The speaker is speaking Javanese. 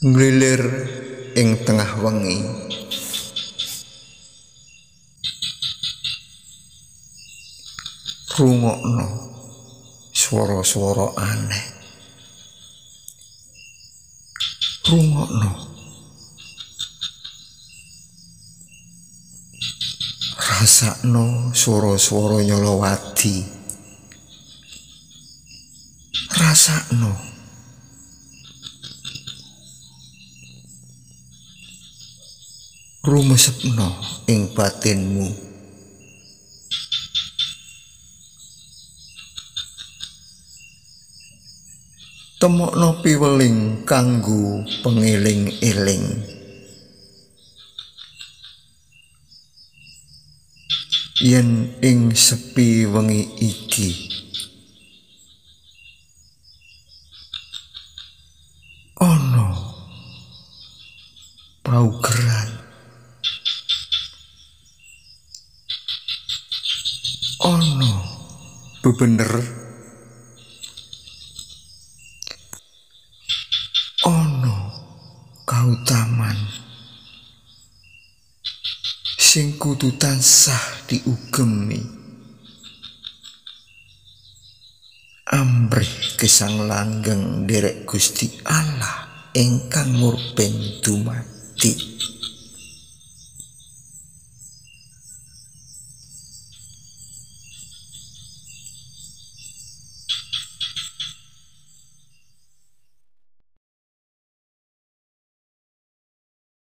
Nglilir ing tengah wengi. Rungokno swara-swara aneh. Rungokno. Rasakno swara-swara nyolowadi. Rasakno. Rumesepno ing batinmu. Temokno piweling kanggo pengeling-eling. Yen ing sepi wengi iki ana paugeran, ana bebener, ana kautaman sing kudu tansah diugemi amrih gesang langgeng nderek Gusti Allah ingkang murbeng dumadi.